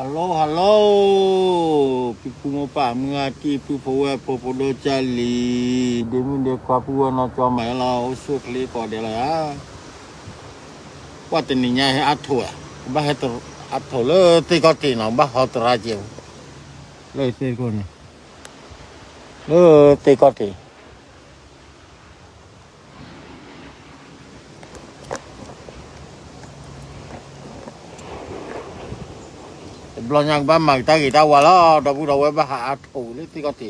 Hello hello, ဖံဖုမိၢ်ပၢ်မုၢ်ဂၤတံၢ် ပုၢ်ဖိဝဲၢ်ဖိ ဖိဒိၣ်ကၢ်လံၤ ဒ့မုၣ်ဒ့ခွါ ပုၢ်ဝဲၢ်နီၢ်ကၠီ မၤယါလီၤ အိၣ်ဆူၣ်အိၣ်ချ့ကိးဂၤဒဲးလီၤဧါ. ပှၤတနံၤညါဟဲအါထိၣ်ဧါ, ဘၣ်ဟဲအါထိၣ်လၢသ့ၣ်ခီၣ်ထံးနီၤ, ဘၣ်ဟီသရၣ်ကဲး လၢသ့ၣ်ခိၣ်န့ၣ်, လၢသ့ၣ်ခီၣ်ထံး တဘျီညါကဘၣ်မၤက့ၤတၢ်ဂ့ၤတၢ်ဝါလီၤ, ဒီပုၢ်ဒီဝဲၢ်ဘၣ်ဟးအါထိၣ်လၢသ့ၣ်ခီၣ်ထံးဧါ.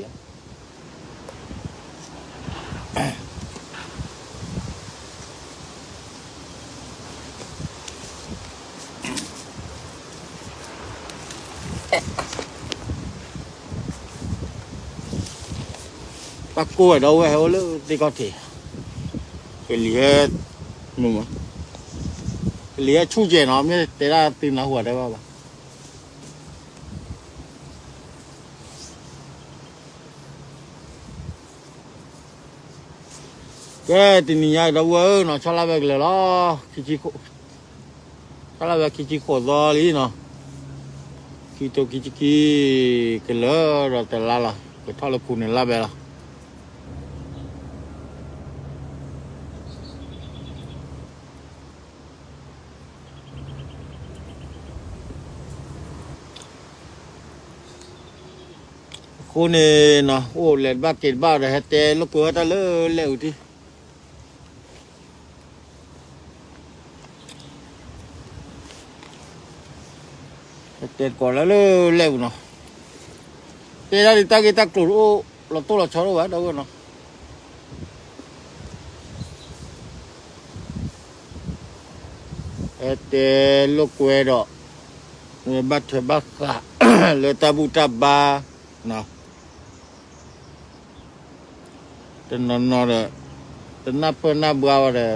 ဘၣ်ကိၢ်ဝဲဒီးဝဲဟဲအိၣ်လၢသ့ၣ်ခီၣ်ထံး, ကလံၤဟဲ, ကလံၤဟဲဆူၣ်ကဲးနီၤ, မ့ၢ်တဲဒၣ်သုနၢ်ဟူတဲဘၣ်ဘၣ်. ကဲ တနံၤညါဒီပုၢ်ဝဲၢ်ဧၢနီၤ, ဆီၣ်လၢ်ဝဲကလၢၤလီၤ, ဆီၣ်လၢ်ဝဲခံဆံဃိးသီလံနီၤ, ခံထိခံဆံခံ ကလၢၤဒီးတလါလီၤ, ကထီၣ်လၢပူၤန့ၣ်လၢ်ဝဲလီၤ. အဃိန့ၣ်နီၤ, အိၣ်လဲၤတဘၣ်က့ၤတဘၣ်ဒီး ဟဲတဲလိာ်ကွဲဝဲတၢ်လၢလဲၣ်အူထံ ဟဲတဲသကိးလၢလၢလဲၣ်အူနီၤ, တဲဒၣ်ဒ်တၢ်ဂ့ၢ်တၢ်ကျိၤတအိၣ် လီၤတိၢ်လီၤဆီတအိၣ်ဘၣ် ဒီပုၢ်ဝဲၢ်နီၤ. ဟဲတဲလိာ်ကွဲဒီး ဘၣ်ထွဲဘၣ်ဃး လၢတၢ်ဘူၣ်တၢ်ဘါနီၤ, တနီၤနီၤဒီး တနၢ်ပၢၢ်နၢ်ဘှါဝဲဒီး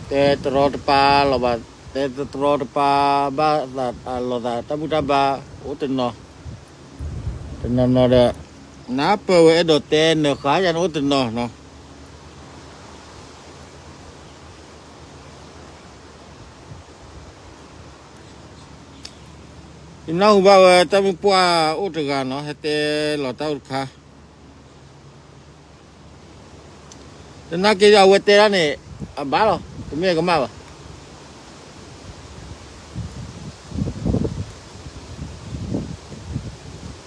တဲတရီတပါလီၤဘၣ်, တဲတရီတပါဘၣ်သးလိာ်သး တၢ်ဘူၣ်တၢ်ဘါအိၣ်တနီၤ, တနီၤနီၤဒီး နၢ်ပၢၢ်ဝဲအဲၣ်ဒိးတဲနၢၤဃာ်ယၤန့ၣ်အိၣ်တနီၤနီၤ. ယနၢ်ဟူဘၣ်ဝဲတၢ်မုၢ်ပှၢ်အိၣ်တဂၤနီၤ, ဟဲတဲလီၤတၢ်အိၣ်တခါ, တနာ်က့အဝဲတဲဒၣ်န့ၣ် အဘၣ်လီၤ, တမ့ၢ်ကမၣ်ဘၣ်.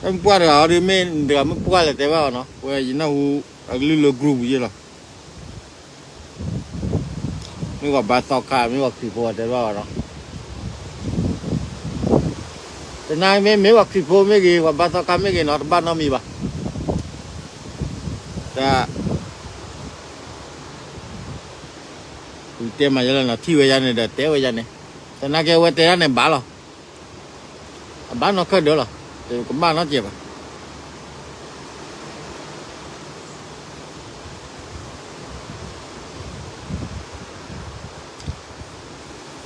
တၢ်မုၢ်ပှၢ်တဂၤအီၤဒ်မ့ၢ်တဂၤမုၢ်ပှၢ်လဲၤတဲဘၣ်အီၤနီၤ, ဝဲယနၢ်ဟူအကလုၢ်လၢ group ယဲလီၤ. မ့ၢ်ပှၤဘါသီခါ မ့ၢ်ပှၤခရံာ်ဖိတဲဘၣ်အီၤနီၤ, တနာ်မ့ၢ် မ့ၢ်ပှၤခရံာ်ဖိမ့ၢ်ဂ့ၤ ပှၤဘါသီခါမ့ၢ်ဂ့ၤနီၤ တဘၣ်နီတမံၤဘၣ်. တၢ် တဲမၤယဲလီၤနီၤ, ထံၣ်ဝဲယါန့ၣ်ဒီးတဲဝဲယါန့ၣ်, တနာ်က့အဝဲတဲဒၣ်န့ၣ်ဘၣ်လီၤ. အဘၣ်နီၢ်ခဲဒၢလီၤ, တကမၣ်နီတစဲးဘၣ်.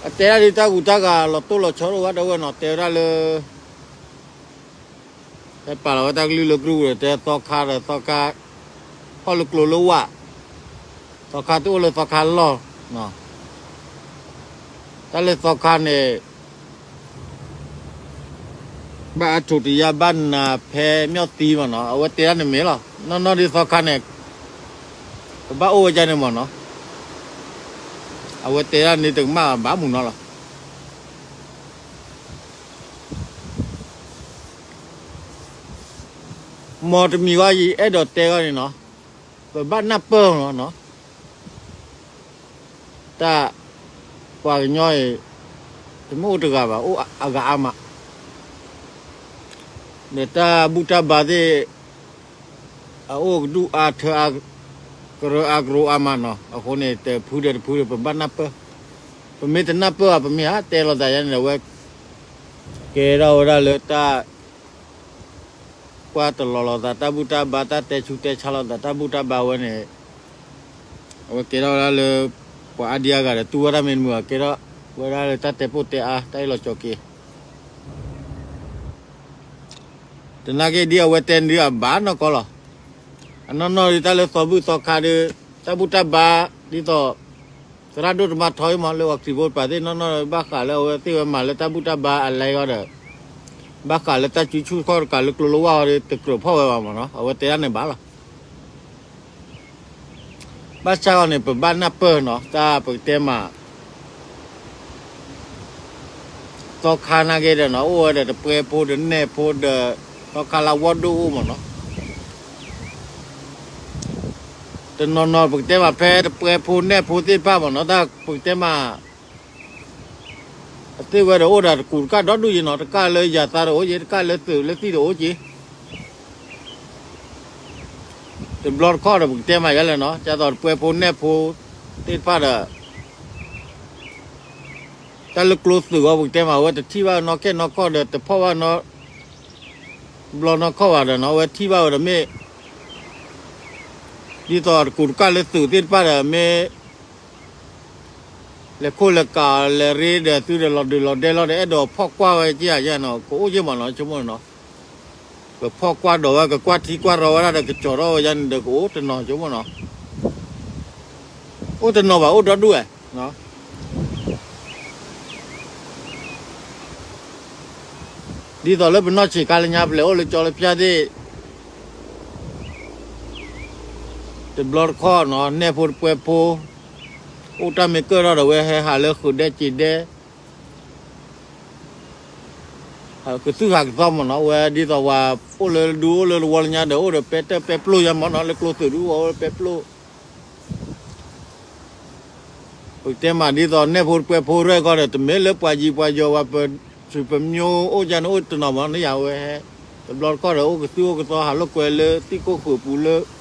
အတဲဒၣ်ဒ်တၢ်ဂူာ်တၢ်ဂၤလီၤတိၢ်လီၤဆီတအိၣ်ဘၣ် ဒီပုၢ်ဝဲၢ်နီၤ, တဲဝဲဒၣ်လၢ ဟဲပာ်လီၤဝဲတၢ်ကလုၢ်လၢ group ဒီး တဲသီခါဒီးသီခါ ဟီၣ်လၢကျိၤလၢဝၣ်, သီခါတအိၣ်လၢသီခါလီၢ်, တၢ်လၢသီခါန့ၣ် ဘၣ်အါထိၣ်တယါဘၣ်နၤဖဲမၠီၣ်သံမ့ၢ်နီၤ, အဝဲတဲဒၣ်န့ၣ်မ့ၢ်လီၤ. နီၢ်နီၢ်ဒ်သီခါန့ၣ် ကဘၣ်အိၣ်ဝဲဒၣ်န့ၣ်မ့ၢ်နီၤ, အဝဲတဲဒၣ်န့ၣ်တကမၣ်ဘၣ်မုၢ်နီၤလီၤ. မ်တမံၤဂီၢ်ယအဲၣ်ဒိးတဲဂီၢ်န့ၣ်နီၤ, ပဘၣ်နၢ်ပၢၢ်နီၤ, တၢ် ပှၤကညီအံၤ တမ့ၢ်အိၣ်တဂၤဘၣ် အိၣ်အဂၤအါမး, ဒီးတၢ်ဘူၣ်တၢ်ဘါသ့ၣ် အအိၣ်ကဒုၣ်အါထၢအါ ကရၢအါကရိအါမးနီၤ, အဃိန့ၣ် တဖုဒီးတဖုဒီး ပဘၣ်နၢ်ပၢၢ်, ပမ့ၢ်တနၢ်ပၢၢ်ဘၣ် ပမ့ၢ်ဟးတဲလီၤသးယါန့ၣ်ဒီး အဝဲ ကဲထီၣ်ဝဲဒၣ်လၢတၢ် ကွၢ်တလီၤလိာ်သးတၢ်ဘူၣ်တၢ်ဘါ တၢ်တဲဆူးတဲဆါလိာ်သးတၢ်ဘူၣ်တၢ်ဘါဝဲန့ၣ်, အဝဲကဲထီၣ်ဝဲဒၣ်လၢ ပှၤအါဒံအါဂၤဒီး တူၢ်ဝဲဒၣ်မ့ၢ်တမုာ်ဘၣ် ကဲထီၣ်ဝဲဒၣ်လၢတၢ်တဲပိၢ်တဲအါ တၢ်အ့ၣ်လိာ်ဆိးက့, တနာ်က့ဒ်အဝဲတဲန့ၣ်ဒ်အဘၣ်နီၢ်ကီၢ်လီၤ. အနီၢ်နီၢ်ဒ်တၢ်လၢသီဘူၣ်သီခါဒီး တၢ်ဘူၣ်တၢ်ဘါ ဒ်သိး သရၣ်ဒိၣ်တဘၣ်ထီအံၤမး လၢပှၤခရံာ်ဖိတပၤသ့ၣ်နီၢ်နီၢ် ဘၣ်ဃးလၢအဝဲသ့ၣ်ဝဲမၤလၢတၢ်ဘူၣ်တၢ်ဘါအလဲအီၤဒီး ဘၣ်ဃးလၢတၢ်စုဆူၣ်ခီၣ်တကးလၢကျိလၢဝါအီၤဒီး တကြၢးဖီၣ်ဝဲဘၣ်မးနီၤ အဝဲတဲဒၣ်န့ၣ်ဘၣ်လီၤ. ဘၣ်ဆၣ်ဂီၢ်န့ၣ် ပဘၣ်နၢ်ပၢၢ်နီၤ တၢ်ပကတဲမး သီခါနာ်က့ဒီးနီၤ အိၣ်ဝဲဒီးတပှဲဖိဒီးနဲၣ်ဖိဒီး သီခါလၢဝီၢ်ဒိၣ်အိၣ်မးနီၤ တနီၤနီၤ ပကတဲမးဖဲတပှဲဖိနဲၣ်ဖိသ့ၣ်တဖၣ်မးနီၤ တၢ်ပကတဲမး အသ့ၣ်ဝဲဒီးအိၣ်ဒီးတကူးတကၢ်ဒီဒူၣ်ယံၤနီၤ တကၢ်လၢယၤသးတအိၣ်က့ တကၢ်လၢသုးလၢသံၣ်တအိၣ်က့ တဘျီတခီၣ်ဒီး ပကတဲမးယဲလဲၣ်နီၤ ဒ်သိးတပှဲဖိနဲၣ်ဖိသ့ၣ်တဖၣ်ဒီး တၢ်လၢကျိသုးအီၤ ပကတဲမး အဝဲတထံၣ်ဘၣ်နီၢ်ခဲနီၢ်ခီၣ်ဒီး တဖီၣ်ဘၣ်နီတဘျီနီၢ်ခီၣ်ဘၣ်ဒီးနီၤ အဝဲထံၣ်ဘၣ်ဝဲဒီးမ့ၢ် ဒ်သိးတကူးတကၢ်လၢသုးသ့ၣ်တဖၣ်ဒီး မ့ၢ် လဲၤခိၣ်လဲၤကးလဲၤရ့ဒီးသုဒီးလီၤဒုးလီၤဒဲလီၤဒီး အဲၣ်ဒိးဖီၣ်ကွၢ်ဝဲက့ၤဧါယဲနီၤ ကအိၣ်က့ၤမးနီၤ ဆိကမိၣ်နီၤ ကဖီၣ်ကွၢ်ဒီးဝဲ ကကွၢ်ထံကွၢ်ရီဝဲဒၣ်ဒီး ကကၠီၤထီၣ်ဝဲယဲန့ၣ်ဒီး ကအိၣ်တနီၤ ဆိကမိၣ်နီၤ အိၣ်တနီၤဘၣ် အိၣ်ဒီဒူၣ်ဝဲ ဒ်သိးလၢပနီၢ်ဆံးခါလၢညါ ပလဲၤအိၣ်လၢကၠီလၢဖၠါသ့ၣ် တဘျီတခီၣ်နီၤ နဲၣ်ဖိတပှဲဖိ အိၣ်တၢ်မ့ၢ်ကၢၢ်ထီၣ်ဒီး ဝဲဟဲဟးလၢဃုာ်ဒဲစံးဒဲ ကသုၣ်ဟးကသီမးနီၤ ဝဲဒ်သိးပှၤအိၣ်လၢဒူအိၣ်လၢတဝီလၢညါဒီး အိၣ်ဒီးပဲတၢၣ်ပဲပျိၢ်ယဲမးနီၤ လၢကျိသုးဒူအိၣ်ပဲပျိၢ် ပကတဲမးဒ်သိးနဲၣ်ဖိတပှဲဖိရဲၣ်ကီၢ်ဒီး တမ့ၢ်လၢပှၤယံၤပှၤယီၤ ပှၤပှၤဆွံပမျိုးအိၣ်ယဲန့ၣ် အိၣ်တနီၤမးန့ၣ်ယၤဝဲ တဘျီတခီၣ်ဒီး အိၣ်ကသုၣ်အိၣ်ကသီ ဟးလိာ်ကွဲလၢသံၣ်ကိၣ်ဃုာ်ပူၤလၢ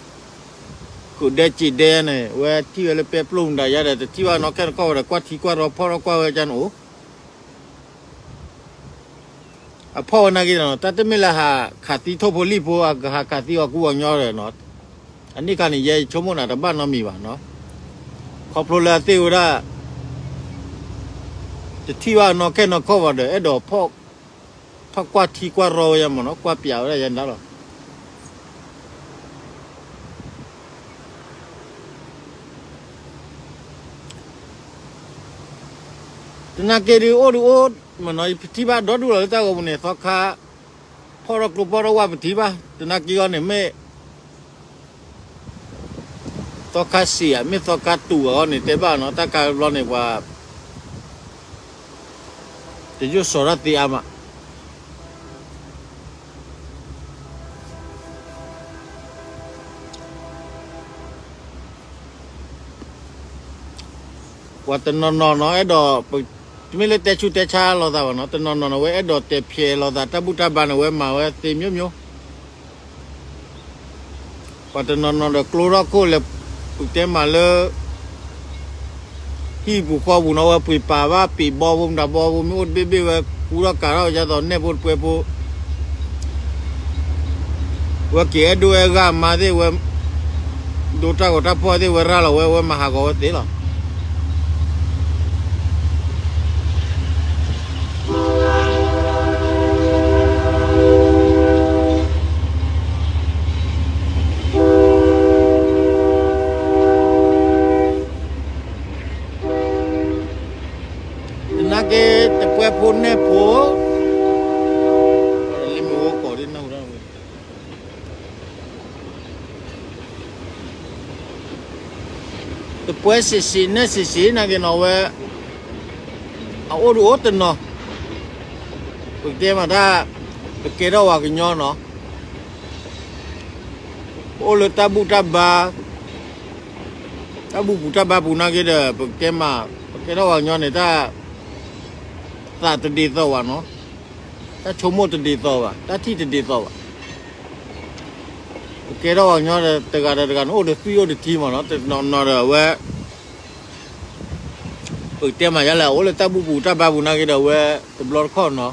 ဃုာ်ဒဲစံးဒဲန့ၣ် ဝဲထံၣ်ဝဲလၢပဲပျိၢ်မတၤယါဒီး တထံၣ်ဘၣ်နီၢ်ခဲနီၢ်ခီၣ်ဝဲဒီး ကွၢ်ထံကွၢ်ရီဖီၣ်ထီၣ်ကွၢ်ဝဲကန့ၣ်အိၣ် အဖီၣ်ဝဲနာ်က့ဒီး တၢ်တမ့ၢ်လၢဟးခးသံထိၣ်ဖိလံၣ်ဖိ အကဟးခးသံအီၤကူအီၤညီဒီးနီၤ အန့ၣ်ခါန့ၣ် ယဲယဆိကမိၣ်နၤတဘၣ်နီတမံၤဘၣ်နီၤ ခီဖျိလၢအသ့ၣ်ဝဲဒၣ် တထံၣ်ဘၣ်နီၢ်ခဲနီၢ်ခီၣ်ဘၣ်ဒီး အဲၣ်ဒိးဖီၣ်ထီၣ်ကွၢ်ထံကွၢ်ရီဝဲယဲမးနီၤ ကွၢ်ပျးဝဲဒၣ်ယဲန့ၣ်လီၤ သနာ်က့ဒုးအိၣ်ဒုးအိၣ်မးနီၤ ပထံၣ်ဘၣ်ဒီဒူၣ်လီၤလၢတၢ်ဂီၤပူၤန့ၣ် သီခါ ဖီၣ်ထီၣ်ကျိဖီၣ်ထီၣ်ဝၣ်ပထံၣ်ဘၣ် သနာ်က့အီၤန့ၣ်မ့ၢ် သီခါစံးဧါ မ့ၢ်သီခါတူၢ်အီၤန့ၣ် တဲဘၣ်နီၤ တၢ်ခါဘျီန့ၣ်ပှၤ တယိၣ်စီၤတၢ်သ့အါမး ပှၤတနီၤနီၤနီၤ အဲၣ်ဒိး တမ့ၢ်လၢတဲဆူၣ်တဲဆါလိာ်သးဘၣ်နီၤ တနီၤနီၤနီၤ ဝဲအဲၣ်ဒိးတဲဖျဲးလိာ်သး တၢ်ဘူၣ်တၢ်ဘါန့ၣ် ဝဲမၤဝဲသ့မျိုးမျိုး ပှၤတနီၤနီၤဒီးကျိထီၣ်ခိၣ်လဲၤ ပကတဲမးလၢ ဟံၣ်ပူၤဃီပူၤနီၤ ဝဲပှ့ၤပာ်ဘၣ်ပံာ်ဘီဖိ မတၤဘီဖိ မ့ၢ်အိၣ်တဘ့ၣ်ဘ့ၣ်ဝဲ ကူထီၣ်ကးထီၣ်ဝဲဒ်သိးနဲၣ်ဖိတပှဲဖိ ဝဲက့ၤအဲၣ်ဒိၣ်အဲၣ်ဂၤမါသ့ၣ်ဝဲ ဒိတၢ်ဂီၤတၢ်ဖီၣ်သ့ၣ်ဝဲရၤလီၤဝဲ ဝဲမၤဟးဂီၤဝဲသ့လီၤ. သနာ်က့ တပှဲဖိနဲၣ်ဖိ လၢမ့ၢ်ဝဲကိးဒ်နၢ်ဟူတၢ်ဝဲ တပှဲစံးစံးနဲၣ်စံးစံးနာ်က့နီၤဝဲ အအိၣ်ဒုးအိၣ်တနီၤ ပကတဲမးတၢ် ပကဲထီၣ်ဝဲကညီနီၤ ပအိၣ်လၢတၢ်ဘူၣ်တၢ်ဘါ တၢ်ဘူၣ်ပူၤတၢ်ဘါပူၤနာ်က့ဒီး ပကတဲမး ပကဲထီၣ်ဝဲကညီန့ၣ် တၢ်သးတဒ်သိးဘၣ်နီၤ တၢ်ဆိကမိၣ်တဒ်သိးဘၣ် တၢ်ထံၣ်တဒ်သိးဘၣ် ပကဲထီၣ်ပှၤကညီတဂၤဒီးတဂၤန့ၣ် အိၣ်ဒီးသွံၣ်အိၣ်ဒီးထံမးနီၤ တနီၤနီၤဒီးအဝဲ ပကတဲမးယါလဲၣ် အိၣ်လၢတၢ်ဘူၣ်ပူၤတၢ်ဘါပူၤနာ်က့ဒီးအဝဲ တဘျီတခီၣ်နီၤ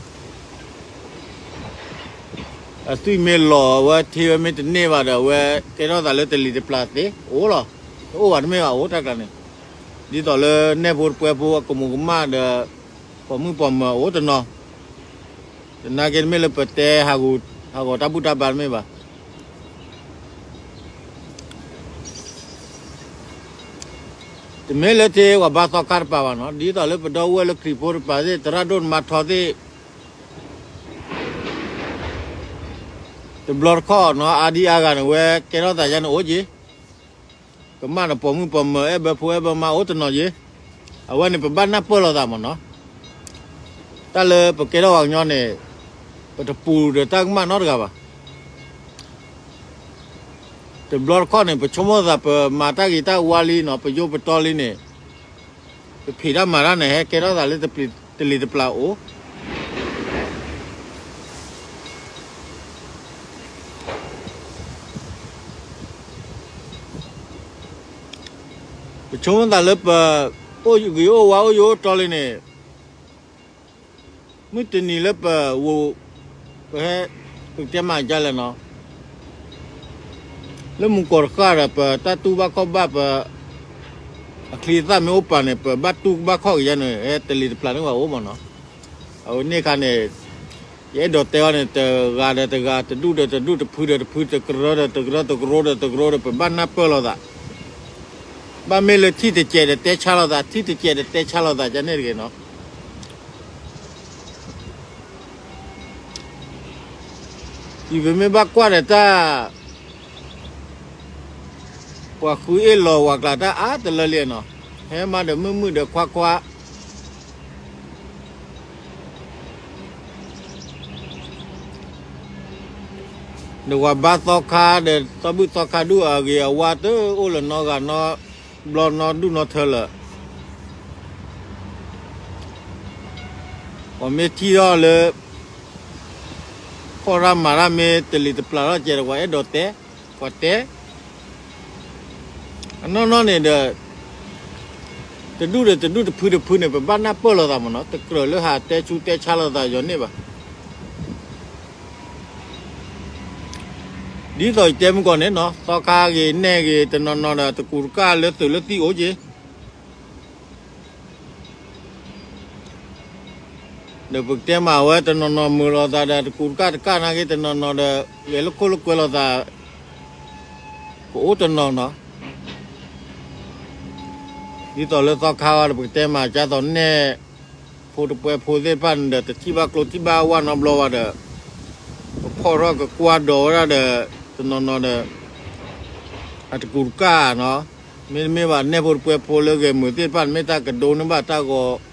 အသွံၣ်မ့ၢ်လီၤ အဝဲထံဝဲမ့ၢ်တန့ၢ်ဘၣ်ဒီး အဝဲကဲထီၣ်သးလၢတလံၤတပျၢၤသ့ အိၣ်လီၤ တအိၣ်ဘၣ်တမ့ၢ်ဘၣ်အိၣ်တၢ်ကျါန့ၣ် ဒ်သိးလၢနဲၣ်ဖိတပှဲဖိအကမူးကမၣ်ဒီး ပိာ်မုၣ်ပိာ်မၢၤအိၣ်တနီၤ သနာ်က့တမ့ၢ်လၢပတဲဟးဂီၤတၢ်ဘူၣ်တၢ်ဘါတမ့ၢ်ဘၣ် တမ့ၢ်လၢတ့ၢ်ဝဲဘါသီခါတပၤဘၣ်နီၤ, ဒ်သိးလၢပဒီပုၢ်ဝဲၢ်လၢခရံာ်ဖိတပၤသ့ၣ် သရၣ်ဒိၣ်နမါထီသ့ၣ် တဘျီတခီၣ်နီၤ အါဒံအါဂၤန့ၣ် ဝဲကဲထီၣ်သးယါန့ၣ်အိၣ်က့ၤ, ကမၣ်ဒီးပိာ်မုၣ်ပိာ်မၢၤ အဲၣ်ဘၢဖိအဲၣ်ဘၢမါအိၣ်တနီၤက့ၤ, အဝဲန့ၣ် ပဘၣ်နၢ်ပၢၢ်လိာ်သးမ့ၢ်နီၤ, တၢ်လၢပကဲထီၣ်ပှၤကညီန့ၣ် ပတပူၤဒီးတၢ်ကမၣ်နီတဂၤဘၣ်. တဘျီတခီၣ်န့ၣ် ပဆိကမိၣ်သး ပမၤတၢ်ဂ့ၤတၢ်ဝါလံနီၤ, ပယိပတီလံန့ၣ်, ပဖံးတၢ်မၤတၢ်န့ၣ် ဟဲကဲထီၣ်သးလၢတလံၤတပျၢၤအိၣ်. ပဆိကမိၣ်သးလၢပ အိၣ်ဂ့ၤအိၣ်ဝါအိၣ်ယိာ်အိၣ်တီလံန့ၣ်, မုၢ်တနံၤလၢပ ပဟဲ ပကတဲမၤဒ်လဲၣ်နီၤ, လၢမူကီၢ်တဃၣ်ဒီး ပတၢ်တူၢ်ဘၣ်ခီၣ်ဘၣ် ပ အချံအသၣ်မ့ၢ်အိၣ်ပာ်န့ၣ် ပဘၣ်တူၢ်ဘၣ်ခီၣ်က့ၤယါန့ၣ် ဟဲတလံၤတပျၢၤန့ၣ်ဘၣ်အိၣ်မ့ၢ်နီၤ. အဝဲန့ၣ်အခါန့ၣ် ယအဲၣ်ဒိးတဲအီၤန့ၣ် တဂၤဒီးတဂၤ, တဒူၣ်ဒီးတဒူၣ်, တဖုဒီးတဖု, တကရၢဒီးတကရၢ, တကရိဒီးတကရိဒီး ပဘၣ်နၢ်ပၢၢ်လိာ်သး, ဘၣ်မ့ၢ်လၢထံၣ်တစဲးဒီးတဲဆါလိာ်သး, ထံၣ်တစဲးဒီးတဲဆါလိာ်သး ကန့ၣ်တဂ့ၤနီၤ. အံၤပမ့ၢ်ဘၣ်ကွၢ်ဒီးတၢ် ပှၤဃုအ့ၣ်လီၤဝၤကျါတၢ်အါတလၢလံနီၤ, ဟဲမးဒီးမုၢ်မုၢ်ဒီးခွါခွါ ဒီးပှၤဘါသီခါဒီး သီဘူၣ်သီခါဒူၣ်အဂ့ၤအဝါတအိၣ်လၢၤနီတဂၤနီတဘျီနီတဒူၣ်နီတထၢလၢၤ. ပှၤမ့ၢ်ထံၣ်ထီၣ်လၢ ဖီၣ်တၢ်မၤတၢ်မ့ၢ်တလံၤတပျၢၤထီၣ်ကဲဒီး ပှၤအဲၣ်ဒိးတဲ, ပှၤတဲ အနီၢ်နီၢ်န့ၣ်ဒီး တဒူၣ်ဒီးတဒူၣ်, တဖုတဖုန့ၣ် ပဘၣ်နၢ်ပၢၢ်လိာ်သးမ့ၢ်နီၤ, တကြၢးလၢဟးတဲဆူတဲဆါလိာ်သးယီၤန့ၣ်ဘၣ်. ဒ်သိးယတဲမုၢ်ကီၢ်န့ၣ်နီၤ, သီခါဂ့ၤနဲၣ်ဂ့ၤ တနီၤနီၤဒီး တကူးတကၢ်လၢသုးလၢသံအိၣ်က့ၤ ဒီးပကတဲမးဝဲ တနီၤနီၤမုာ်လိာ်သးဒီး တကူးတကၢ်တကၢ်နာ်က့ တနီၤနီၤဒီး ဂဲၤလိာ်ခိၣ်လိာ်ကွဲလိာ်သး ကအိၣ်တနီၤနီၤ. ဒ်သိးလၢသီခါဝဲဒီး ပကတဲမး ကၢ်သိးနဲၣ်ဖိတပှဲဖိသ့ၣ်တဖၣ်န့ၣ်ဒီး တထံၣ်ဘၣ်ကျိထံၣ်ဘၣ်ဝၣ်နီတဘျီဘၣ်ဒီး ပဖီၣ်ထီၣ်ကကွၢ်ဒိးဝဲဒၣ်ဒီး တနီၤနီၤဒီး အတကူးတကၢ်နီၤ. မ့တမ့ၢ်ဘၣ် နဲၣ်ဖိတပှဲဖိလၢဂဲၤမုာ်သ့ၣ်တဖၣ်န့ၣ် မ့ၢ်တၢ်ကဒိန့ၢ်ဘၣ်တၢ်ဂီၤ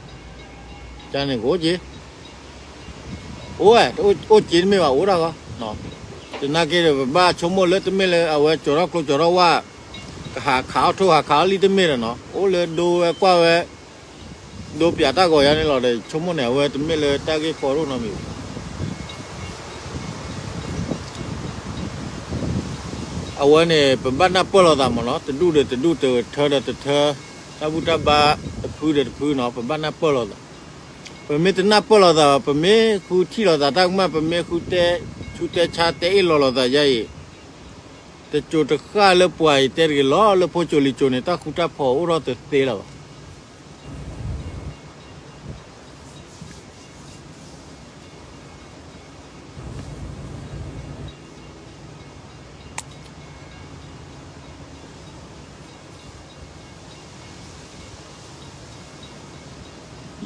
ကန့ၣ်ကအိၣ်က့ၤ အိၣ်ဝဲ အိၣ်က့ၤတမ့ၢ်ဘၣ် အိၣ်ဒၣ်ဂီၢ်. တနာ်က့ဒီး ပဘၣ်ဆိကမိၣ်လၢတမ့ၢ်လၢအဝဲကၠီၤထီၣ်ကျိကၠီၤထီၣ်ဝၣ် ကဟးခးအီၣ်ထိၣ်ဟးခးအီၣ်လံတမ့ၢ်ဒီးနီၤ, အိၣ်လၢဒိဝဲကွၢ်ဝဲ ဒိပၠးတၢ်ဂီၤယါန့ၣ်လီၤဒီး ဆိကမိၣ်န့ၣ် အဝဲတမ့ၢ်လၢတၢ်ဂ့ၢ်ကီဒိၣ်နီတမံၤဘၣ်. အဝဲန့ၣ် ပဘၣ်နၢ်ပၢၢ်လိာ်သးမ့ၢ်နီၤ, တဒူၣ်ဒီးတဒူၣ်, တထၢဒီးတထၢ, တၢ်ဘူၣ်တၢ်ဘါတဖုဒီးတဖုနီၤ, ပဘၣ်နၢ်ပၢၢ်လိာ်သး. ပမ့ၢ်တနၢ်ပၢၢ်လိာ်သးဘၣ်, ပမ့ၢ်ဃုထံၣ်လိာ်သးတၢ်ကမၣ်, ပမ့ၢ်ဃုတဲဆူတဲဆါတဲအ့ၣ်လိာ်လိာ်သးယါအံၤ, တစိၤတဃၣ်လၢပှၤအံၤတဲတဂ့ၤလီၤ, လၢဖိစိၤလံၤစိၤန့ၣ် တၢ်ဃူတၢ်ဖိးအိၣ်ထီၣ်တသ့လၢၤဘၣ်.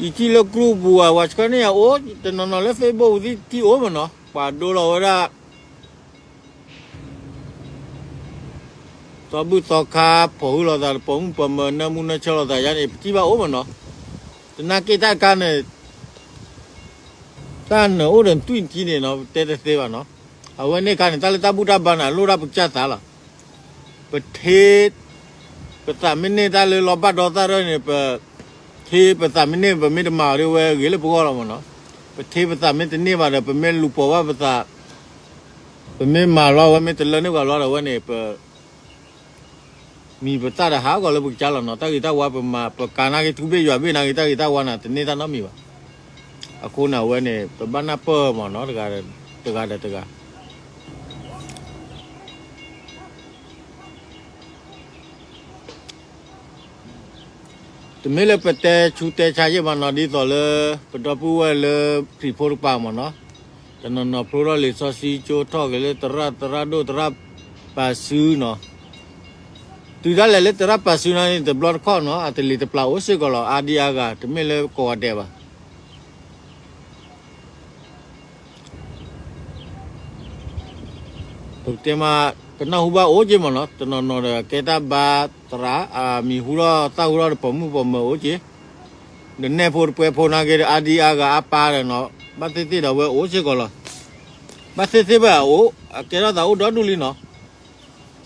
ယထံၣ်လၢ group ပူၤ အဝဲဆှၢန့ၢ်ယၤအိၣ်, တနီၤနီၤလၢ Facebook ပူၤသ့ၣ်ထံၣ်အိၣ်မ့ၢ်နီၤ, ပှၤဒိလီၤဝဲဒၣ် သီဘူၣ်သီခါ ဖီၣ်ဟုလိာ်သး ပိာ်မုၣ်ပိာ်မၢၤ နၢမူနၢဆၢလိာ်သးယါန့ၣ် ပထံၣ်ဘၣ်အိၣ်မ့ၢ်နီၤ. တနာ်က့တၢ်ခါန့ၣ် တၢ်နၢၤအိၣ်ဒီးသွံၣ်ထံန့ၣ်နီၤ ပတဲတသ့ဘၣ်နီၤ. အဝဲန့ၣ်ခါန့ၣ် တၢ်လၢတၢ်ဘူၣ်တၢ်ဘါန့ၣ် အလိၣ်ဒၣ်ပကစၢ်သးလီၤ. ပထ့ ပသးမ့ၢ်န့ၢ်တၢ်လၢလီၤဘၣ်ဒီသၣ်ဒၢန့ၣ် ပ ထ့ပသးမ့ၢ်န့ၢ် ပမ့ၢ်တမၤအီၤဒ်ဝဲဂ့ၤလၢပဂီၢ်လီၤမ့ၢ်နီၤ. ပထ့ပသးမ့ၢ်တန့ၢ်ဘၣ်ဒီး ပမ့ၢ်လူၤပိာ်ဘၣ်ပသး ပမ့ၢ်မၤလီၤဝဲမ့ၢ်တလၢန့ၢ်ပှၤလီၤဒီး အဝဲန့ၣ် ပ မံၤပသၣ်ဒီးဟးဂီၤလၢပကစၢ်လီၤနီၤ. တၢ်ဂ့ၤတၢ်ဝါပမၤ ပကၤနာ်က့ ထူဘ့ၣ်ယွၤဘ့ၣ်နာ်က့ တၢ်ဂ့ၤတၢ်ဝါန့ၣ် တန့ၢ်တၢ်နီတမံၤဘၣ်. အဃိန့ၣ် အဝဲန့ၣ် ပဘၣ်နၢ်ပၢၢ်မ့ၢ်နီၤ တဂၤဒီးတဂၤ တမ့ၢ်လၢပတဲဆူတဲဆါယဲၢ်မးနီၤ ဒ်သိးလၢ ပဒီပုၢ်ဝဲၢ်လၢခရံာ်ဖိတကပၤမ့ၢ်နီၤ, တနီၤနီၤဖျိထီၣ်လံာ်စီဆှံကၠိထီၣ်က့ၤလၢသရၣ် သရၣ်ဒိၣ် သရၣ်ပာ်စုနီၤ, တုၤဒၣ်လဲာ်လၢသရၣ်ပာ်စုနၤန့ၣ် တဘျီတခီၣ်နီၤ အတလံၤတပျၢ်အိၣ်စ့ၢ်ကီးလီၤ အါဒံအါဂၤ တမ့ၢ်လၢကိးဂၤဒဲးဘၣ်. ပကတဲမး ပနၢ်ဟူဘၣ်အိၣ်က့မ့ၢ်နီၤ တနီၤနီၤဒီး ကဲတၢ်ဘါသရၣ် အမံၤဟူထီၣ်သၣ်ဟူထီၣ်ဒီးပိာ်မုၣ်ပိာ်မၢၤအိၣ်က့ ဒီးနဲၣ်ဖိတပှဲၤဖိနာ်က့ဒီး အါဒံအါဂၤအါပါဒီးနီၤ ဘၣ်သ့ၣ်သ့ၣ်ဒီးဝဲအိၣ်စ့ၢ်ကီးလီၤ. ဘၣ်သ့ၣ်သ့ၣ်ဘၣ်အအိၣ် အကဲထီၣ်သးအိၣ်ဒီဒူၣ်လံနီၤ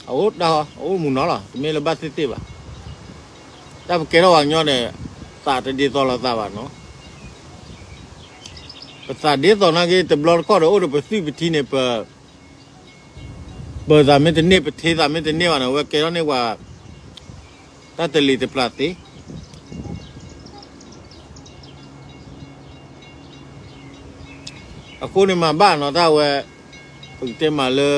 အအိၣ်ဒၣ်ဟီ အအိၣ်မုာ်နီၤလီၤ တမ့ၢ်လၢဘၣ်သ့ၣ်သ့ၣ်ဘၣ်. တၢ်ပကဲထီၣ်ပှၤကညီန့ၣ် သးတဒ်သိးလိာ်သးဘၣ်နီၤ ပသးဒ်သိးနာ်က့ တဘျီတခီၣ်ဒီးအိၣ်ဒီး ပသွံၣ်ပထံန့ၣ် ပ ပၢၤသးမ့ၢ်တန့ၢ် ပထ့သးမ့ၢ်တန့ၢ်ဘၣ်န့ၣ် အဝဲကဲထီၣ်န့ၢ်ပှၤ တၢ်တလံၤတပျၢ်သ့ အဃိန့ၣ်မၤဘၣ်နီၤ တၢ်ဝဲ ပကတဲမးလၢ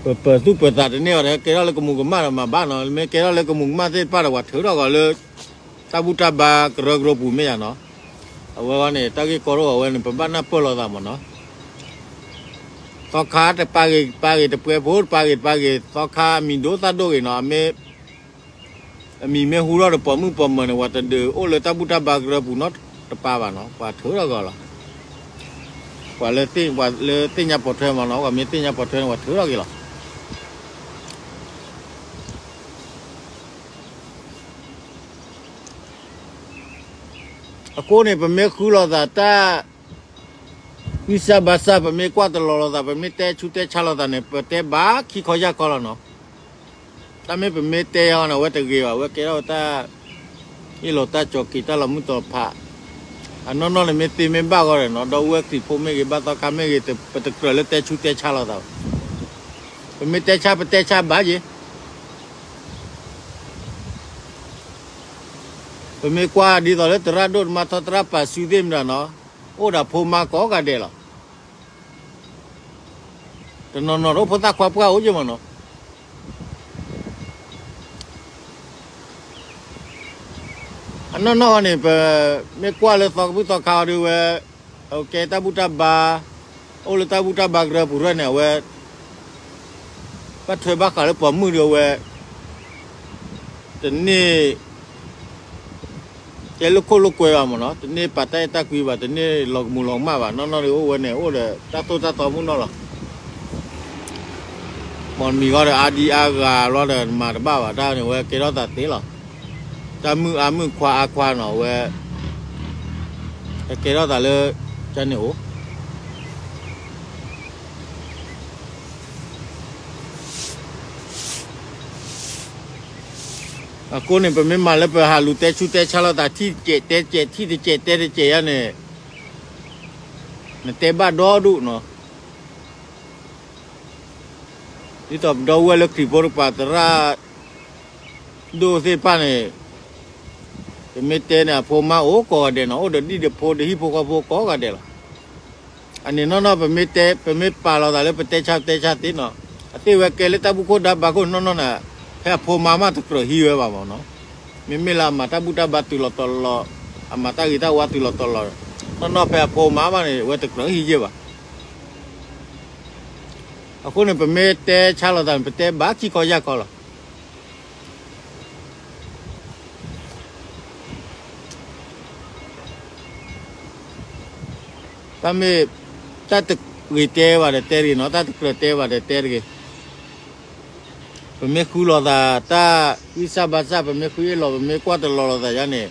ပပၢၤသူၣ်ပၢၤသးတန့ၢ်အီၤဒီး ကဲထီၣ်လၢကမူးကမၣ်ဒီးမၤဘၣ်နီၤ မ့ၢ်ကဲထီၣ်လၢကမူးကမၣ်သ့ၣ်တဖၣ်ဒီး ပှၤထုးထီၣ်ကီးလၢ တၢ်ဘူၣ်တၢ်ဘါကရၢကရိပူၤမ့ၢ်ယါနီၤ အဝဲဃီန့ၣ် တၢ်ဂ့ၢ်ကီထီၣ်အဝဲန့ၣ် ပဘၣ်နၢ်ပၢၢ်လိာ်သးမ့ၢ်နီၤ သီခါတပာ်ဂ့ၤပာ်ဂ့ၤ တပှဲၤဖိတပာ်ဂ့ၤတပာ်ဂ့ၤ သီခါအမံၤဒိၣ်သၣ်ဒိၣ်ဂ့ၤနီၤ အမ့ၢ် အမံၤမ့ၢ်ဟူထီၣ်ဒီးပိာ်မုၣ်ပိာ်မၢၤန့ၣ် ပှၤတဒုးအိၣ်လၢတၢ်ဘူၣ်တၢ်ဘါကရၢပူၤနီတပၤဘၣ်နီၤ ပှၤထုးထီၣ်ကီးလီၤ ပှၤလၢသ့ၣ်ညါပိာ်ထွဲမ့ၢ်နီၤ ပှၤမ့ၢ်သ့ၣ်ညါပိာ်ထွဲန့ၣ် ပှၤထုးထီၣ်က့ၤလီၤ အဃိန့ၣ် ပမ့ၢ်ဃုလိာ်သးတၢ် ဂံၢ်စၢ်ဘါစၢ် ပမ့ၢ်ကွၢ်တလီၤလိာ်သး ပမ့ၢ်တဲဆူးတဲဆါလိာ်သးန့ၣ် ပတဲဘၣ်ခံခီယၢ်ခီလီၤနီၤ တၢ်မ့ၢ်ပမ့ၢ်တဲအီၤန့ၣ် အဝဲတဂ့ၤဘၣ် အဝဲကဲထီၣ်တၢ် ဟ့ၣ်လီၤတၢ်ကၠီၤက့ၤတၢ်လီၤမုၢ်တီၤဖး အနီၢ်နီၢ်န့ၣ်မ့ၢ်သ့မ့ၢ်ဘၣ်ဂီၢ်ဒီးနီၤ ဒီပုၢ်ဝဲၢ်ခရံာ်ဖိမ့ၢ်ဂ့ၤ ဘၣ်သီခါမ့ၢ်ဂ့ၤ ပတကြၢးလၢတဲဆူးတဲဆါလိာ်သးဘၣ် ပမ့ၢ်တဲဆါ ပတဲဆါဘၣ်က့ၤ ပမ့ၢ်ကွၢ်ဒ်သိးလၢသရၣ်ဒိၣ်တမါထီ သရၣ်ပာ်စုသ့ၣ်မတၤနီၤ အိၣ်ဒီးဖိမါကိးဂၤဒဲးလီၤ တနီၤနီၤဒီးဖိသၣ်ခွါပှၢ်အိၣ်က့မ့ၢ်နီၤ အနီၢ်နီၢ်ဃီန့ၣ် ပမ့ၢ်ကွၢ်လၢသီကဘုၣ်သီခါအီၤဒ်ဝဲ အကဲတၢ်ဘူၣ်တၢ်ဘါ အိၣ်လၢတၢ်ဘူၣ်တၢ်ဘါကရၢပူၤရဲၣ်န့ၣ် အဝဲ ဘၣ်ထွဲဘၣ်ဃးလၢပိာ်မုၣ်ဒီးအဝဲ တန့ၢ် တဲလိာ်ခိၣ်လိာ်ကွဲဘၣ်မ့ၢ်နီၤ တန့ၢ်ပာ်တၢ်အဲၣ်တၢ်ကွံဘၣ် တန့ၢ်လီၤကမူးလီၤကမၣ်ဘၣ် နီၢ်နီၢ်ဒီးအိၣ်ဝဲန့ၣ် အိၣ်ဒီးတၢ်သိၣ်တၢ်သီမုၢ်နီၢ်လီၤ မ့ၢ်မံၤဃီဒီးအါဒံအါဂၤလီၤဒီးမၤတဘၣ်ဘၣ် တၢ်န့ၣ်ဝဲကဲထီၣ်သးသ့လီၤ တၢ်မုၣ်အါမုၣ်ခွါအါခွါနီၤ အဝဲ ကဲထီၣ်သးလၢ တၢ်န့ၣ်အိၣ် အဃိန့ၣ် ပမ့ၢ်မၤလၢပဟးလူၤတဲဆူးတဲဆါလိာ်သး ထံၣ်တစဲးတဲတစဲး ထံၣ်တစဲးတဲတစဲးယါန့ၣ် နတဲဘၣ်ဒီဒူၣ်နီၤ ဒ်သိးပဒီပုၢ်ဝဲၢ်လၢခရံာ်ဖိတကပၤ သရၣ်ဒိၣ်သ့ၣ်တဖၣ်န့ၣ် ပမ့ၢ်တဲန့ၣ် အဖိမါအိၣ်ကိးဂၤဒဲးနီၤ အိၣ်ဒီးဒံၣ်ဒီးဖိဒီးဟံၣ်ဖိဃီဖိကိးဂၤဒဲးလီၤ အန့ၣ်နီၢ်နီၢ် ပမ့ၢ်တဲ ပမ့ၢ်ပာ်လီၤသးလၢပတဲဆါပတဲဆါသ့နီၤ အသ့ၣ်ဝဲကဲလၢတၢ်ဘူၣ်ခိၣ်ဒါဘါခိၣ်နီၢ်နီၢ်န့ၣ် ဖဲအဖိမါမးတကြၢးဟံးဝဲဘၣ်မ့ၢ်နီၤ မ့မ့ၢ်လၢအမၤတၢ်ဘူၣ်တၢ်ဘါတုၤလီၤတီၤလီၤ အမၤတၢ်ဂ့ၤတၢ်ဝါတုၤလီၤတီၤလီၤ နီၢ်နီၢ်ဖဲအဖိမါမးန့ၣ် အဝဲတကြၢးဟံးယဲၢ်ဘၣ် အဃိန့ၣ် ပမ့ၢ်တဲဆါလိာ်သးန့ၣ် ပတဲဘၣ်ခံခီယၢ်ခီလီၤ တၢ်မ့ၢ် တၢ်တဂ့ၤတဲဘၣ်ဒီးတဲတဂ့ၤနီၤ တၢ်တကြၢးတဲဘၣ်ဒီးတဲတဂ့ၤ ပမ့ၢ်ဃုလိာ်သး တၢ်ဂံၢ်စၢ်ဘါစၢ် ပမ့ၢ်ဃုအ့ၣ်လိာ် ပမ့ၢ်ကွၢ်တလီၤလိာ်သးယါန့ၣ်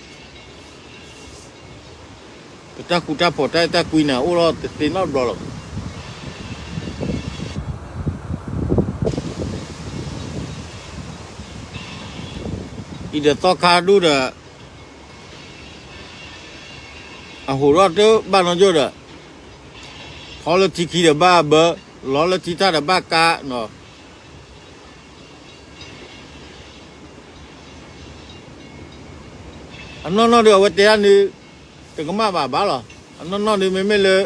ပတၢ်ဃူတၢ်ဖိးတၢ်အဲၣ်တၢ်ကွံန့ၣ် အိၣ်ထီၣ်တသ့နီတဘျီလီၤဘၣ် အံၤဒီးသီခါဒူၣ်ဒီး အဟိးထီၣ်တဘၣ်နီၢ်ကၠိဒီး ထီလၢထံခံဒီးဘၣ်ဘၢ, လီၤလၢထံထၣ်ဒီးဘၣ်ကါနီၤ. အနီၢ်နီၢ်ဒီး အဝဲတဲဒၣ်န့ၣ် တကမၣ်ဘၣ်ဘၣ်လီၤ. အနီၢ်နီၢ်ဒီး မ့မ့ၢ်လၢ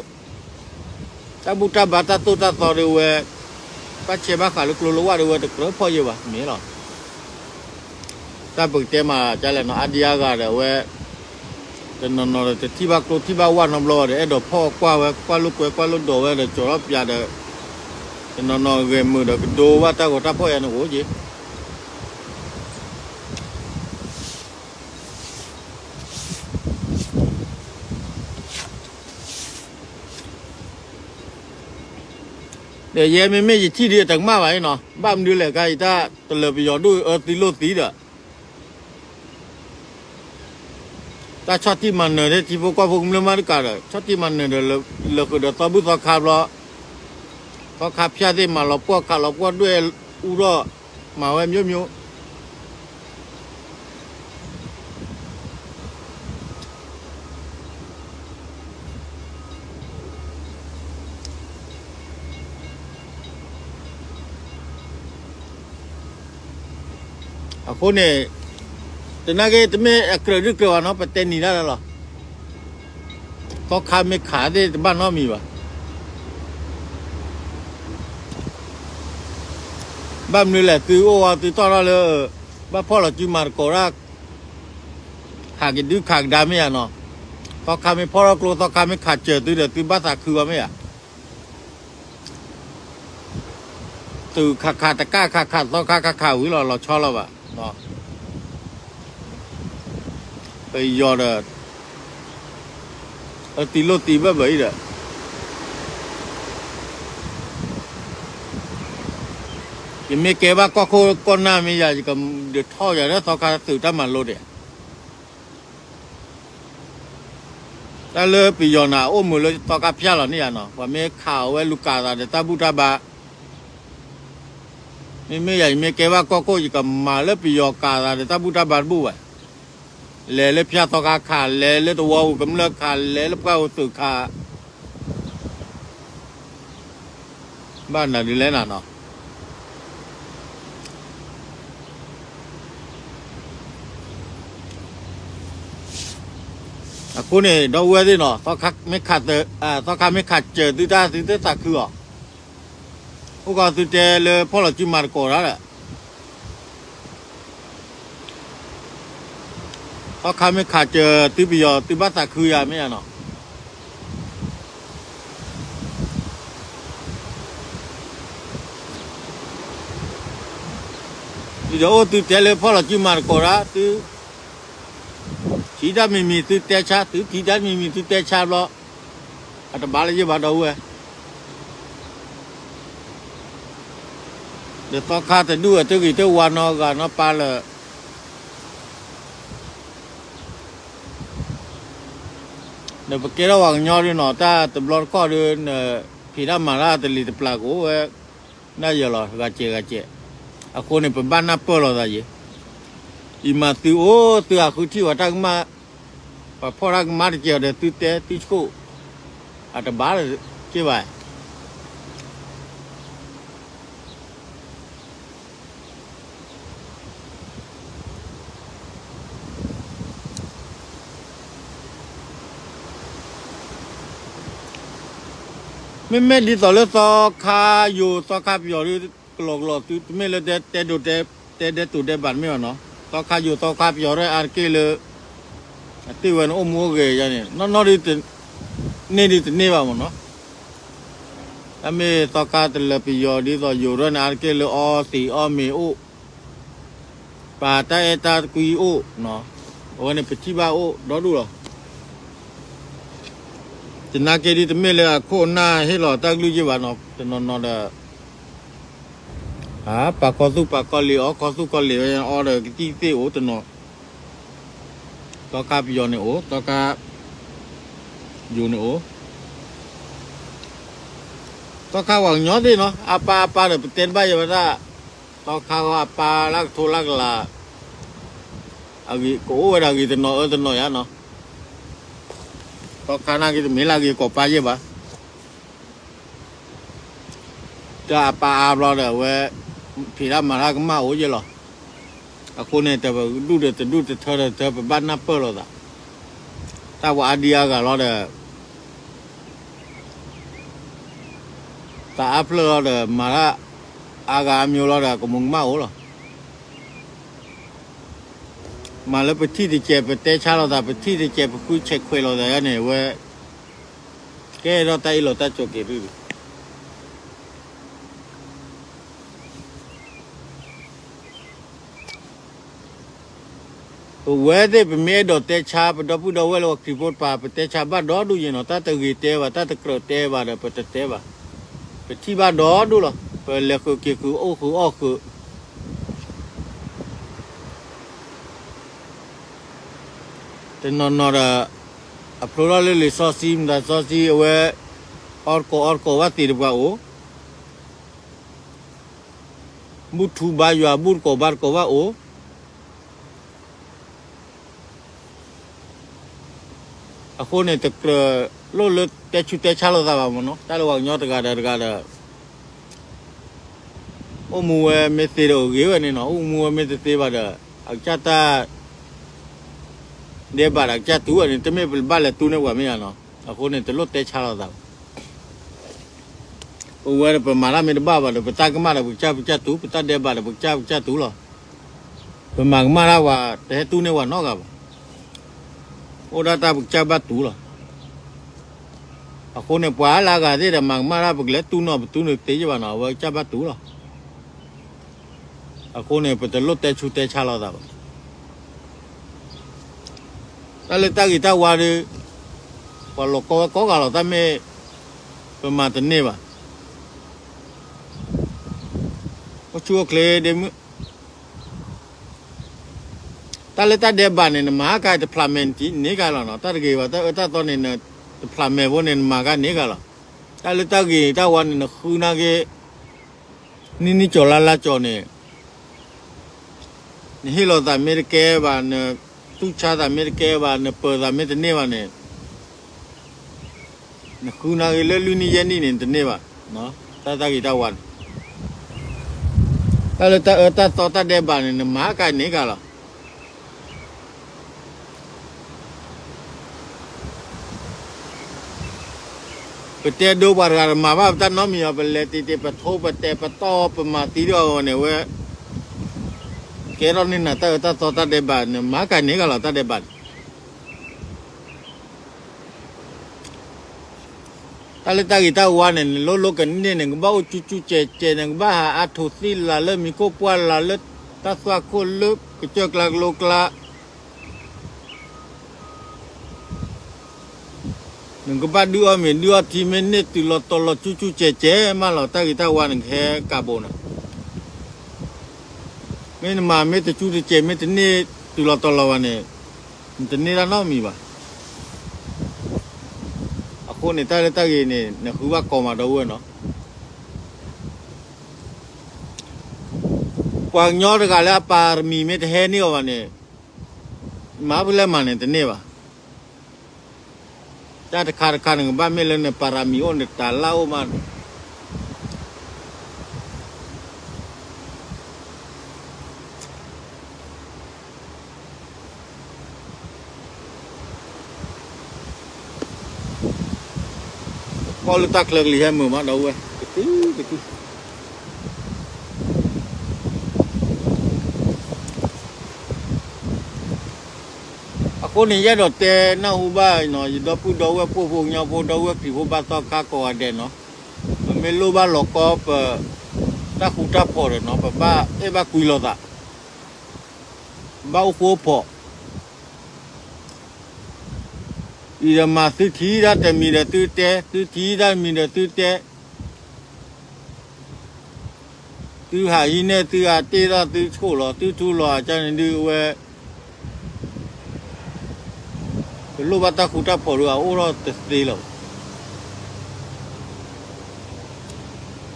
တၢ်ဘူၣ်တၢ်ဘါတၢ်သိၣ်တၢ်သီဒီးဝဲ ဘၣ်ဆဲးဘၣ်ဃးလၢကျိလၢဝၣ်ဒီးဝဲတကြၢးဖီၣ်ယဲၢ်ဘၣ် မ့ၢ်လီၤ. တၢ်ပကတဲမးဒ်လဲၣ်နီၤ အါဒံအါဂၤဒီးအဝဲ တနီၤနီၤဒီး တထံၣ်ဘၣ်ကျိထံၣ်ဘၣ်ဝၣ်နီတဘျီဒီး အဲၣ်ဒိးဖီၣ်ကွၢ်ဝဲ ကွၢ်လိာ်ကွဲကွၢ်လိာ်ဒိးဝဲဒီး ကၠီၤထီၣ်ပၠးဒီး တနီၤနီၤဂဲၤမုာ်ဒီး ကဒိဘၣ်တၢ်ဂီၤတၢ်ဖီၣ်ယါန့ၣ်အိၣ်က့ၤ ဒီးယဲမ့မ့ၢ်ယထံၣ်ဒ်အတကမၣ်ဘၣ်အံၤနီၤ, ဘၣ်မနုၤလဲၣ် ခါအံၤတၢ်တလၢၤပယီၤဒိၣ်အၢသံလိၣ်သံဒီး တၢ်ဆီၣ်တံၢ်မၤနၢၤထဲထံဖိကီၢ်ဖိကမျၢၢ်မးတကးဒီး ဆီၣ်တံၢ်မၤနၢၤဒီး လၢာ်ဃုာ်ဒီးသီဘူၣ်သီခါဘျီ, သီခါဖၠၣ်သ့ၣ်မၤလီၤပှီၢ်ခးလီၤပှီၢ်ဒွဲၣ်အူထီၣ်, မၤဝဲမျိုးမျိုး အဃိန့ၣ် တနာ်က့ တမ့ၢ်အကြၢးဒုးကြၢးဘၣ်နီၤ ပတဲနံၤဒၣ်လီၤ. သီခါမ့ၢ်ခးသ့ၣ်တဘၣ်နီတမံၤဘၣ်. ဘၣ်မနုၤလဲၣ် သုအိၣ်ဝဲသုတီၢ်ထီၣ်လၢ ဘၣ်ဖီၣ်လီၤစုမၤသကိးတၢ် ခးကဒုခးကဒါမ့ၢ်ဧါနီၤ. သီခါမ့ၢ်ဖီၣ်ထီၣ်ကျိ သီခါမ့ၢ်ခးစၢၤသုဒီး သုဘၣ်သးခုဘၣ်မ့ၢ်ဧါ. သုးခးခးတကၣ်ခးခးသီခါခးခးဝံၤလီၤ လီၤဆီလီၤဘၣ်. ပယီၤဒီး အတံၤလိၣ်တံၤဘၢၣ်ဘၢၣ်အံၤဒီး ယမ့ၢ်ကဲဘၣ်ကီၢ်ခိၣ်ကီၢ်နၢ်မ့ၢ်ယၤ ယကဒုးထီၣ်ယၤလၢသီခါသုးတၢ်မၤလိဒဲး တၢ်လၢပယီၤန့ၣ် အိၣ်မုာ်လၢသီခါဖၠၣ်လီၤန့ၣ်ယါနီၤ, ပှၤမ့ၢ်ခးအီၤဝဲလူၤကၤသးဒီးတၢ်ဘူၣ်တၢ်ဘါ, မ့မ့ၢ်ယၤ ယမ့ၢ်ကဲဘၣ်ကီၢ်ခိၣ် ယကမၤလၢပယီၤကၤသးဒီးတၢ်ဘူၣ်တၢ်ဘါတဘူၣ်ဘၣ်, လဲၤလၢဖၠၣ်သီခါခး, လဲၤလၢတဝီပူၤကမျၢၢ်ခး, လဲၤလၢပှၢ်ပူၤသုးခး ဘၣ်နၤဒ်လဲၣ်နၤနီၤ. အဃိန့ၣ် ဒီပုၢ်ဝဲၢ်သ့ၣ်နီၤ, သီခါမ့ၢ်ခးစၢၤသုတၢ် သုတသးခုအီၤ, အိၣ်ကီးသုတဲလၢဖီၣ်လီၤစုမၤသကိးတၢ်ဒီး သီခါမ့ၢ်ခးစၢၤသုပယီၤ သုဘၣ်သးခုယၤမ့ၢ်ဧါနီၤ. ဒ်သိးအိၣ်သုတဲလၢဖီၣ်လီၤစုမၤသကိးတၢ် သုထံၣ်တၢ်မံၤမံၤသုတဲဆါ, သုထံၣ်တၢ်မံၤမံၤသုတဲဆါဘျီ, အတဘၣ်လၢယဘၣ်ဒီပုၢ်ဝဲၢ် ဒီးသီခါတဒူၣ်အတဂ့ၤတဝါနီတဂၤနီတပါလၢာ်, ဒီးပကဲထီၣ်ပှၤကညီဒ်နီၤ, တၢ်တဘျီတခီၣ်ဒီး နဖံးတၢ်မၤတၢ်တလံၤတပျၢၤကအိၣ်ဝဲ နၢ်ယၢၤလီၤ ဂၤစဲးဂၤစဲး, အဃိန့ၣ် ပဘၣ်နၢ်ပၢၢ်လိာ်သးယံၤ, ယမၤသုအိၣ်သုဟးဃုထံၣ်ပှၤတၢ်ကမၣ်, ပှၤဖီၣ်တၢ်ကမၣ်တကဲအီၤဒီးသုတဲသုဆှိၣ်, အတဘၣ်လၢၤက့ဘၣ်. မ့မ့ၢ်ဒ်သိးလၢသီခါယိၤသီခါပယီၤဒီး ကလီကလီသု တမ့ၢ်လၢတဲဒိးတဲ တဲဒဲးတိၤဒဲးဘးတမ့ၢ်ဘၣ်နီၤ, သီခါယိၤသီခါပယီၤရဲၣ်အါတက့ၢ်လၢ အသ့ၣ်ဝဲန့ၣ်အိၣ်မူအိၣ်ဂဲၤယါန့ၣ် နီၢ်နီၢ်ဒ်န့ၢ်ဒ်တန့ၢ်ဘၣ်မ့ၢ်နီၤ. တၢ်မ့ၢ်သီခါတလၢပယီၤဒ်သိးယိၤရဲၣ်န့ၣ် အါတက့ၢ်လၢအီသံးအီမ့ၤအိၣ် ပာ်တၢ်အဲၣ်တၢ်ကွံအိၣ်, အဝဲန့ၣ်ပထံၣ်ဘၣ်အိၣ်ဒီဒူၣ်လီၤ. တနာ်က့ဒ်တမ့ၢ်လၢအခိၣ်အနၢ်ဟ့ၣ်လီၤတၢ်ကလုၢ်ယ့ၢ်ဘၣ်နီၤ, တနီၤနီၤဒီး ပာ်ကီၢ်သူၣ်ပာ်ကီၢ်လံၤ အီကီၢ်သူၣ်ကီၢ်လံၤဝဲအီဒီးကသံၣ်ကသ့ၣ်အိၣ်တနီၤ, သီခါပယီၤန့ၣ်အိၣ်, သီခါယိၤန့ၣ်အိၣ်, သီခါပှၤကညီသ့ၣ်နီၤ အါပါအါပါဒီးပတဲတဘၣ်ယဲဝဲဒၣ်, သီခါဂီၢ်အပါလၢကထိလၢကလး အဂ့ၤကအိၣ်ဝဲဒၣ်ဂ့ၤတနီၤအၢတနီၤယါနီၤ, သီခါနာ်က့တမ့ၢ်လၢအဂ့ၤကိးပၢ်ယဲၢ်ဘၣ်. တၢ်အပၢ်အါဘျီဒီးအဝဲ ဖံးတၢ်မၤတၢ်ကမၣ်အိၣ်ယဲၢ်လီၤ. အဃိန့ၣ် တပဒူၣ်ဒီးတဒူၣ်တထၢဒီးတထၢ ပဘၣ်နၢ်ပၢၢ်လိာ်သး, တၢ်ပှၤအါဒံအါဂၤလီၤဒီး သးအါဖျၢၣ်လီၤဒီး မၤတၢ်အါဂၤအါမျိၤလီၤဒီး ကမူၤကမၣ်အိၣ်လီၤ. မၤလၢပထံၣ်တစဲး ပတဲဆါလိာ်သး, ပထံၣ်တစဲးပဃုဆဲးခွဲးလိာ်သးယါန့ၣ် အဝဲ ကဲထီၣ်တၢ်အ့ၣ်လိာ်တၢ်ဆိးက့ၤဒုး ပဝဲသ့ၣ်ပမ့ၢ်အဲၣ်ဒိးတဲဆါ ပဒီပုၢ်ဒီဝဲၢ်လၢပှၤခရံာ်ဖိတပၤ ပတဲဆါဘၣ်ဒီဒူၣ်ယဲၢ်နီၤ, တၢ်တဂ့ၤတဲဘၣ် တၢ်တကြၢးတဲဘၣ်ဒီး ပတတဲဘၣ်. ပထံၣ်ဘၣ်ဒီဒိၣ်လီၤ. ပလဲၤဃုာ်က့ၤဃုာ် အိၣ်ဃုာ်အီၣ်ဃုာ် တနီၤနီၤဒီး အဖျိထီၣ်လၢလံာ်စီဆှံ မတၤစီဆှံ အဝဲ အီတကိးအီတကိးဘၣ်သ့ၣ်တပှၤအိၣ်, ဘူၣ်ထူဘါယွၤ ဘူၣ်တကိးဘါတကိးဘၣ်အိၣ်. အဃိန့ၣ် တကြၢးလိၣ်လၢတဲဆူးတဲဆါလိာ်သးဘၣ်မ့ၢ်နီၤ. တၢ်လၢပှၤကညီတဂၤဒီးတဂၤဒီး အိၣ်မူဝဲမ့ၢ်သ့ဒီးဂ့ၤဝဲန့ၣ်နီၤ, အိၣ်မူဝဲမ့ၢ်တသ့ဘၣ်ဒီး အကစၢ်တၢ် ဒဲးဘးဒီးအကစၢ်တူၢ်ဝဲန့ၣ် တမ့ၢ်ပဘၣ်လဲၤတူၢ်န့ၢ်ပှၤမ့ၢ်ဧါနီၤ. အဃိန့ၣ် တလိၣ်တဲဆါလိာ်သးဘၣ်. ပဝဲဒီးပမၤတၢ်မ့ၢ်တဘၣ်ဘၣ်ဒီး ပတၢ်ကမၣ်ဒီးပကစၢ်ပကစၢ်တူၢ်, ပတၢ်ဒဲးဘးဒီးပကစၢ်ပကစၢ်တူၢ်လီၤ. ပမၤကမၣ်တၢ်ပှၤ တဟဲတူၢ်န့ၢ်ပှၤနီတဂၤဘၣ်. အိၣ်ဒၣ်တၢ်ပကစၢ်ဘၣ်တူၢ်လီၤ. အဃိန့ၣ် ပှၤလၢအဂၤသ့ၣ်ဒီး မၤကမၣ်တၢ် ပကလဲၤတူၢ်နီၢ်ပတူၢ်န့ၣ်သ့ယဘၣ်နီၤ, အဝဲကစၢ်ဘၣ်တူၢ်လီၤ. အဃိန့ၣ် ပတလိၣ်တဲဆူးတဲဆါလိာ်သးဘၣ်. တၢ်လၢတၢ်ဂ့ၤတၢ်ဝါဒီး ပှၤလီၤကီဝဲကိးဂၤလီၤ, တၢ်မ့ၢ်ပမၤတန့ၢ်ဘၣ်. အိၣ်ဆူၣ်အိၣ်ချ့ဒ့မုၣ်, တၢ်လၢတၢ်ဒဲးဘးန့ၣ် နမၤကါတဖျးမဲာ်န့ၣ် န့ၢ်ကါလီၤနီၤ. တၢ်တဂ့ၤဘၣ် တၢ်အၢတၢ်သီန့ၣ် တဖျးမဲာ်ဖိန့ၣ် နမၤကါန့ၢ်ကါလီၤ. တၢ်လၢတၢ်ဂ့ၤတၢ်ဝါန့ၣ် နဃုနၢ်က့ၤ နံၣ်နံၣ်ကၠီၤလါလါကၠီၤန့ၣ် နဟ့ၣ်လီၤသးမ့ၢ်တကဲဘၣ်, နသူၣ်ဆါသးမ့ၢ်တကဲဘၣ်, နပၢၤသးမ့ၢ်တန့ၢ်ဘၣ်န့ၣ် နဃုနၢ်က့ၤလၢလွံၢ်နံၣ်ယဲၢ်နံၣ်န့ၣ် တန့ၢ်ဘၣ်. တၢ်တၢ်ဂ့ၤတၢ်ဝါန့ၣ် တၢ်လၢတၢ်အၢတၢ်သီတၢ်ဒဲးဘးန့ၣ် နမၤကါန့ၢ်ကါလီၤ. ပတဲဒိပှၤတဂၤတမၤဘၣ်ပတၢ်နီတမံၤအီၤ, ပလဲၤတံၢ်တံၢ် ပထိပတဲာ်ပတီၢ် ပမၤသံဒီးအီၤန့ၣ်ဝဲ ကဲထီၣ်န့ၢ်နၤတၢ်အၢတၢ်သီတၢ်ဒဲးဘးန့ၣ် မၤကါန့ၢ်ကါလီၤ တၢ်ဒဲးဘးန့ၣ်. တၢ်လၢတၢ်ဂ့ၤတၢ်ဝါန့ၣ် နလိၣ်လိၣ်ကန့ၢ်န့ၣ် နကဘၣ်အိၣ်ကၠူကၠူကဲးကဲး, နကဘၣ်ဟးအါထိးသံလၢ်လၢမံၤခိၣ်ပှၢ်လၢ်လၢ တၢ်သွၣ်ခိၣ်လၢကစၢၢ်ကျါကလိကျါ နကဘၣ်ဒုးအီၣ်မ့ၤဒုးအီထံ မ့ၢ်န့ၢ်တုၤလီၤတီၤလီၤကၠူကၠူကဲးကဲးမးလီၤ, တၢ်ဂ့ၤတၢ်ဝါန့ၣ်ကဟဲကးဘိးနၤ. မ့ၢ်နမၤမ့ၢ်တကၠူတကဲး မ့ၢ်တန့ၢ်တုၤလီၤတီၤလီၤဘၣ်န့ၣ် နတန့ၢ်တၢ်နီတမံၤဘၣ်. အဃိန့ၣ် တၢ်လၢတၢ်ဂ့ၤန့ၣ် နဃုဘၣ်ကိးမးဒီပုၢ်ဝဲၢ်နီၤ. ပှၤကညီတဂၤလၢအပါရမံၤမ့ၢ်တဟဲန့ၢ်အီၤဘၣ်န့ၣ် မၤဖဲလဲၣ်မၤန့ၣ် တန့ၢ်ဘၣ်. တၢ်တခါတခါန့ၣ် ကဘၣ်မ့ၢ်လၢနပါရမံၤအိၣ် နတၢ်လၢ်အိၣ်မးန့ၣ် ကီၢ်လၢတၢ်ချၢကလံၤဟဲမုာ်မး ဒီပုၢ်ဝဲၢ် ကတုၤကတုၤ. အဃိန့ၣ် ယအဲၣ်ဒိးတဲနၢ်ဟူဘၣ်နီၤ ယဒီပုၢ်ဒီဝဲၢ် ပှိၢ်ဖိကညီဖိ ဒီပုၢ်ဝဲၢ်ခရံာ်ဖိ ဘၣ်သီခါကိးဂၤဒဲးနီၤ, ပမ့ၢ်လိၣ်ဘၣ်လီၤကီ ပတၢ်ဃူတၢ်ဖိးဒီးနီၤ ပဘၣ်အဲၣ်ဘၣ်ကွံလိာ်သး, ပဘၣ်အိၣ်ဃူအိၣ်ဖိး. အံၤဒီးမၤ သုထံၣ်တၢ်တမံၤဒီးသုတဲ, သုထံၣ်တၢ်တမံၤဒီးသုတဲ, သုဟးဟံးန့ၢ် သုဟးတ့ၢ်ထီၣ် သုဆှိၣ်လီၤ သုထူလီၤ အကန့ၣ်ဒုးဝဲ ပလိၣ်ဘၣ်တၢ်ဃူတၢ်ဖိးဒီး အအိၣ်ထီၣ်တသ့လၢၤ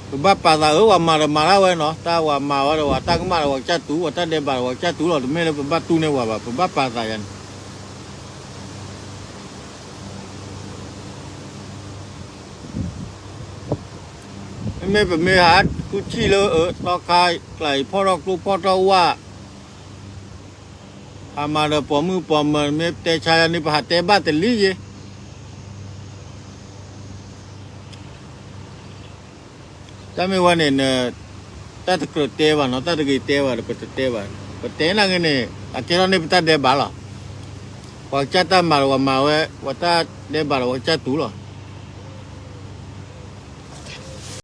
ဘၣ်. ပဘၣ်ပာ်သးအၢ ပှၤမၤဒီးမၤတၢ်ဝဲနီၤ, တၢ်ပှၤမၤဝဲဒီး ပှၤတၢ်ကမၣ်ဒီး ပှၤကစၢ်တူၢ်, ပှၤတၢ်ဒဲးဘးဒီး ပှၤကစၢ်တူၢ်လီၤ, တမ့ၢ်လၢပဘၣ်တူၢ်န့ၢ်ပှၤဘၣ်, ပဘၣ်ပာ်သးယၤန့ၣ် မ့မ့ၢ်ပမ့ၢ်ဟးဃုထံၣ်လၢအတီခါ ကျးအံၤ ဖီၣ်ထီၣ်ကျိဖီၣ်ထီၣ်ဝၣ်, ဟးမၤဒီးပိာ်မုၣ်ပိာ်မၢၤ မ့ၢ်တဲဆါယၤန့ၣ် ပဟးတဲဘၣ်တလံယ့ တၢ်မ့ၢ်ဝဲန့ၣ် တၢ်တကြၢးတဲဘၣ်နီၤ, တၢ်တဂ့ၤတဲဘၣ်ဒီး ပတတဲဘၣ်. ပတဲနာ်က့န့ၣ် အကဲထီၣ်န့ၢ်ပတၢ်ဒဲးဘးလီၤ. ပှၤကစၢ်တၢ်မၤဒီး ပှၤမၤဝဲ, ပှၤတၢ်ဒဲးဘးဒီး ပှၤကစၢ်တူၢ်လီၤ.